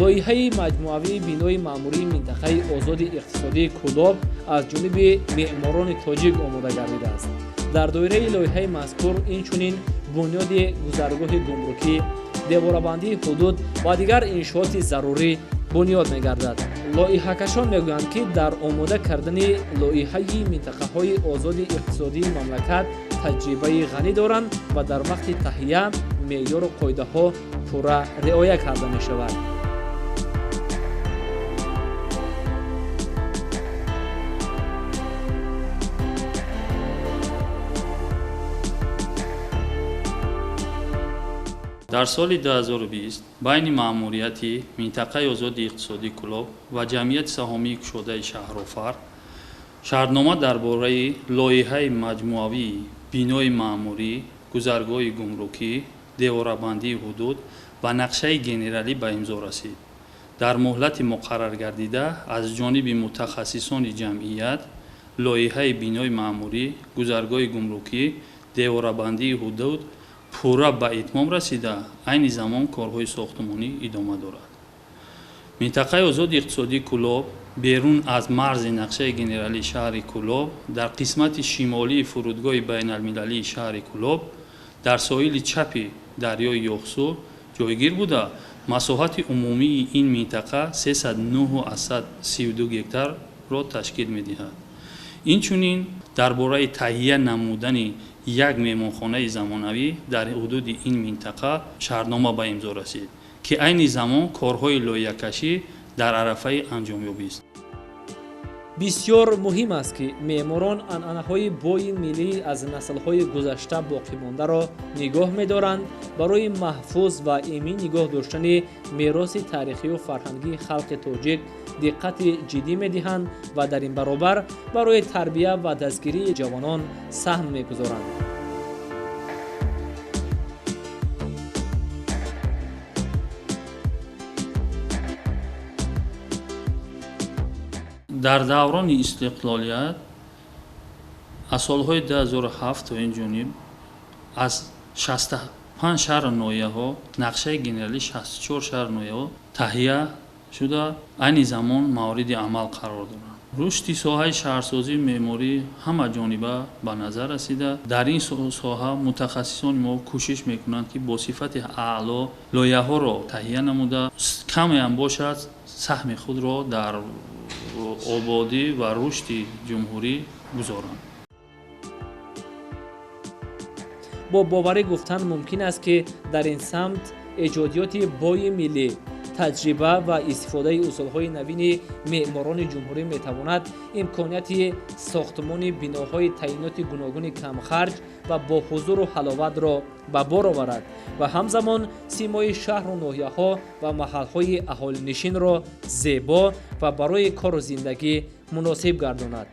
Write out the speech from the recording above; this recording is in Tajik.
Лоиҳаи маҷмӯавии бинои маъмурии минтақаи озоди иқтисодии Кӯлоб аз ҷониби меъморони тоҷик омода гардидааст. Дар доираи лоиҳаи мазкур инчунин бунёди гузаргоҳи гумрукӣ, деворабандии ҳудуд ва дигар иншооти зарурӣ бунёд мегардад. Лоиҳакашон мегӯянд, ки дар омода кардани лоиҳаи минтақаҳои озоди иқтисодии мамлакат таҷрибаи ғанӣ доранд ва дар вақти таҳия меъёру қоидаҳо пурра риоя карда мешавад. Дар соли 2020 байни маъмурияти минтақаи озоди иқтисодии Кӯлоб ва ҷамъияти саҳомии кушодаи Шаҳрофар шартнома дар бораи лоиҳаи маҷмӯавии бинои маъмурӣ, гузаргоҳи гумрукӣ, деворабандии ҳудуд ва нақшаи генералӣ ба имзо расид. Дар муҳлати муқарраргардида аз ҷониби мутахассисони ҷамъият лоиҳаи бинои маъмурӣ, гузаргоҳи гумрукӣ, деворабандии ҳудуд пурра ба итмом расида, айни замон корҳои сохтмонӣ идома дорад. Минтақаи озоди иқтисодии Кӯлоб берун аз марзи нақшаи генералии шаҳри Кӯлоб дар қисмати шимолии фурудгоҳи байналмилалии шаҳри Кӯлоб дар соҳили чапи дарёи Ёхсу ҷойгир буда, масоҳати умумии ин минтақа 309,32 гектарро ташкил медиҳад. Инчунин дар бораи таҳия намудани як меҳмонхонаи замонавӣ дар ҳудуди ин минтақа шартнома ба имзо расид, ки айни замон корҳои лоиҳакашӣ дар арафаи анҷомёбист. Бисёр муҳим аст, ки меъморон анъанаҳои бои миллӣ аз наслҳои гузашта боқимондаро нигоҳ медоранд, барои маҳфуз ва эмин нигоҳ доштани мероси таърихию фарҳангии халқи тоҷик диққати ҷиддӣ медиҳанд ва дар ин баробар барои тарбия ва дастгирии ҷавонон саҳм мегузоранд. Дар даврони истиқлолият аз солҳои 2007 то ин ҷониб аз 65 шаҳру ноҳияҳо нақшаи генералии 64 шаҳру ноҳияҳо таҳия шуда, айни замон мавриди амал қарор доранд. Рушди соҳаи шаҳрсозии меъморӣ ҳамаҷониба ба назар расида, дар ин соҳа мутахассисони мо кӯшиш мекунанд, ки бо сифати аъло лоиҳаҳоро таҳия намуда, камеам бошад, саҳми худро дар ободӣ ва рушди ҷумҳурӣ гузоранд. Бо боварӣ гуфтан мумкин аст, ки дар ин самт эҷодиёти бои миллӣ, таҷриба ва истифодаи усулҳои навини меъморони ҷумҳурӣ метавонад имконияти сохтмони биноҳои таъиноти гуногуни камхарҷ ва бо ҳузуру ҳаловатро ба бор оварад ва ҳамзамон симои шаҳру ноҳияҳо ва маҳалҳои аҳолинишинро зебо ва барои кору зиндагӣ муносиб гардонад.